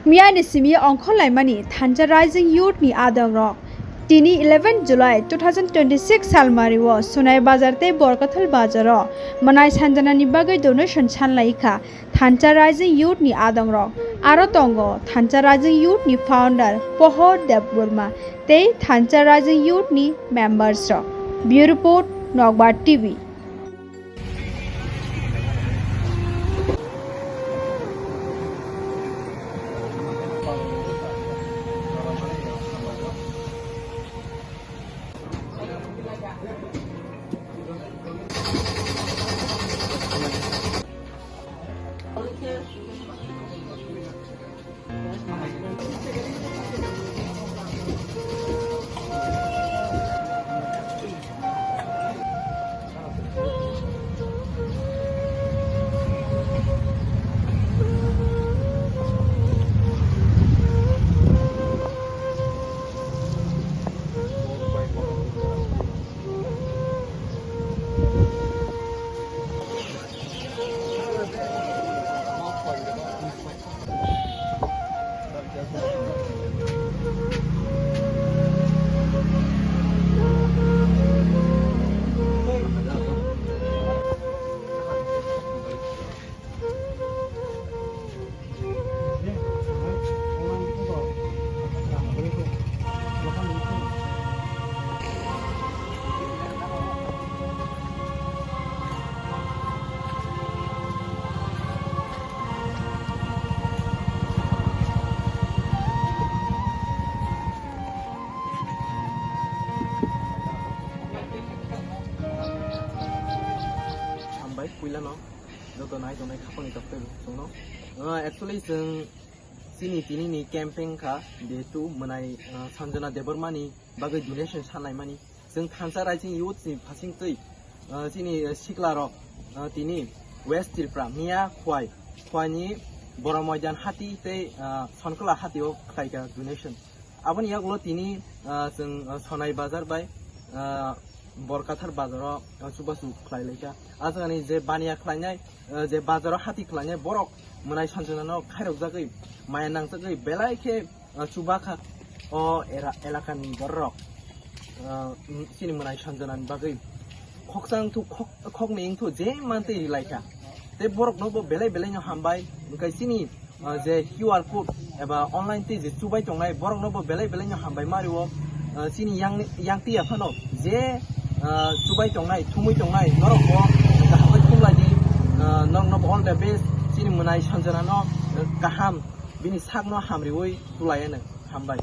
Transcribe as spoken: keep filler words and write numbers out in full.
Miyani simi ongkhorlaimani Thansa Rising Youth ni adongrok. Tini eleven July two thousand twenty-six salmario Sonai Bazar tei Borkathal Bazaro mwnai sanjanani bagwi donation sanlaikha Thansa Rising Youth ni adongrok. Aro tongo Thansa Rising Youth ni founder Pohor Debbarma tei Thansa Rising Youth ni members rok. Bureau Report, Nokbar T V. Hambai puilano joto nai tongnai khapangni tokte chwngno. Ah, actually chwng chini tini ni campaign kha, jehetu mwnai, ah, Sanjana Debbarma ni bagwi donation sanlaimani. Chwng Thansa Rising Youth ni phasing twi, ah, chini, ah, sikla rok, ah, tini West Tripura, Miya Khwai, Khwai ni Boro Moidan hati tei, ah, Sonkla hati o khlaika donation. Aboni yagulo tini, ah, chwng, ah, Sonai Bazar bai, ah, Borkathar Bazar o, ah, chubachu khlai laikha. Ah jagani je baniya khlainai, ah, je bazar o hati khlainai borok mwnai sanjana no khairok jagwi maya nangjagwi belai khe ah, chubakha o era-, elakani bororok, ah, chini mwnai sanjanani bagwi khoksa wngthu, khok-, khokni wngthu je mantwi rilaikha. Tei borokno bo belai belai no hambai, hwnkhe chini, ah, je Q R code eba online twi je chubai tongnai borokno bo belai belai no hambai mario, ah, chini yang, yang twi aphano je, ah, chubai tongnai, thumwi tongnai norok bo kaham khe thumlaidi, ah, norokno bo all the best, chini mwnai sanjanano, ah, kaham bini sakno hamriwi tulaiano hambai.